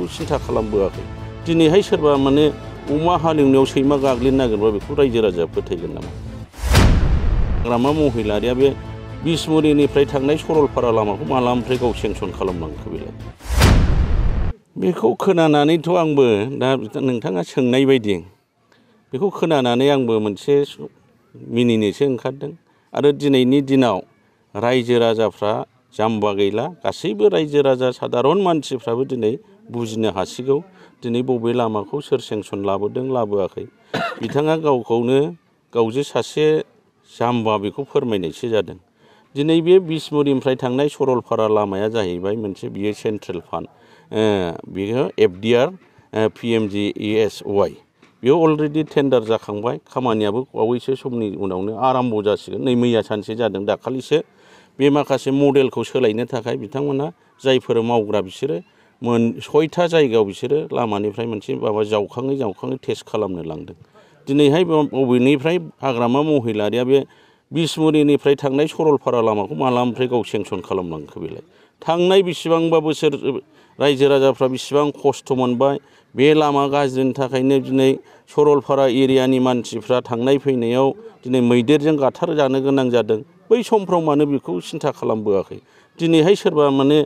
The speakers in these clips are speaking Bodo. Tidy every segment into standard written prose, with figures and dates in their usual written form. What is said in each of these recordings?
सिन्था खालामबोआखै दिनैहाय सोरबा माने अमा हालेवनायाव सैमा गाग्लिनो नागिरबा बेखौ रायजो राजाया फोथायगोन नामा हाग्रामा महिलारिया बे बिसमुरिनिफ्राय थांनाय सरलपारा लामाखौ मालानिफ्राय गाव सेंसन खालामलांखो बेलाय बेखौ खोनानानैथ' आंबो दा नोंथाङा सोंनाय बायदि बेखौ खोनानानै आंबो मोनसे मिनिनोसो ओंखारदों आरो दिनैनि दिनाव रायजो राजाफ्रा जाम्बा गैला गासैबो रायजो राजा साधारन मानसिफ्राबो दिनै बुजिनो हासिगौ दिनै बबे लामाखौ सोर सेंसन लाबोदों लाबोआखै बिथाङा गावखौनो गावजे सासे जाम्बा बेखौ फोरमायनायसो जादों दिनै बे बिसमुरिनिफ्राय थांनाय सरलपारा लामाया जाहैबाय मोनसे बियो सेन्ट्रेल फान्ड बियो FDR PMGESY बेयो अलरेडि टेन्डार जाखांबाय खामानियाबो बावैसो समनि उनावनो आराम्भ जासिगोन नै मैया सानसे जादों दाखालिसो बे माखासे मडेलखौ सोलायनो थाखाय बिथांमोना जायफोर मावग्रा बिसोरो 6टा जायगायाव बिसोरो लामानिफ्राय मोनसे माबा जावखाङै टेस्ट खालामनो लांदों दिनैहाय बबेनिफ्राय हाग्रामा महिलारिया बे बिसमुरिनिफ्राय थांनाय सरलपारा लामाखौ मालानिफ्राय गाव सेंसन खालामलांखो बेलाय थांनाय बेसेबांबा बोसोर रायजो राजाफ्रा बेसेबां खस्थ' मोनबाय बे लामा गाज्रिनि थाखायनो दिनै सरलपारा एरियानि मानसिफ्रा थांनाय फैनायाव दिनै मैदेरजों गाथार जानो गोनां जादों बै समफ्राव मानो बेखौ सिन्था खालामबोआखै दिनैहाय सोरबा माने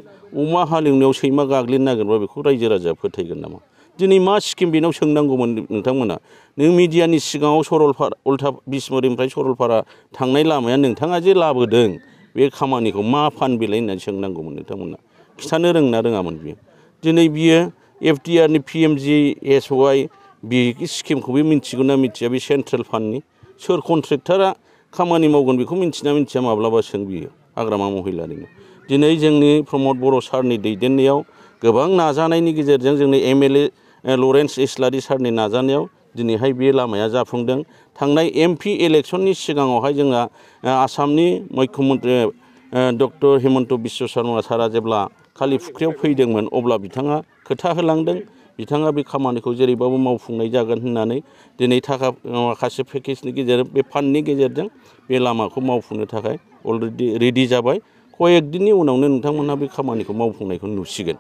अमा हालेवनायाव सैमा गाग्लिनो नागिरबा बेखौ रायजो राजाया फोथायगोन नामा दिनै मा स्किम बेनाव सोंनांगौमोन नोंथांमोना नों मिडियानि सिगाङाव सरलपारा उल्था बिसमुरिनिफ्राय सरलपारा थांनाय लामाया नोंथाङा जे लाबोदों बे खामानिखौ मा फान बिलाइ होननानै सोंनांगौमोन नोंथांमोना खिथानो रोंना रोङामोन बियो दिनै बियो FDR नि PMGESY बे स्किमखौबो मिथिगौ ना मिथिया बे सेन्ट्रेल फान्डनि सोर कन्ट्रेक्टरा खामानि मावगोन बेखौ मिथिना मिथिया माब्लाबा सों बियो हाग्रामा महिलारिनो दिनै जोंनि प्रमद बर' सारनि दैदेननायाव गोबां नाजानायनि गेजेरजों जोंनि MLA लरेन्स इस्लारि सारनि नाजानायाव दिनैहाय बे लामाया जाफुंदों थांनाय MP इलेक्सननि सिगाङावहाय जोंहा आसामनि मुख्यमन्त्रि डक्टर हिमन्त बिश्व शर्मा सारा जेब्ला कालिफुख्रियाव फैदोंमोन अब्ला बिथाङा खोथा होलांदों बिथाङा बे खामानिखौ जेरैबाबो मावफुंनाय जागोन होननानै दिनै थाखा माखासे पेकेजनि गेजेरजों बे फान्डनि गेजेरजों बे लामाखौ मावफुंनो थाखाय अलरेडि रेडि जाबाय कयेक दिननि उनावनो नोंथांमोनहा बे खामानिखौ मावफुंनायखौ नुसिगोन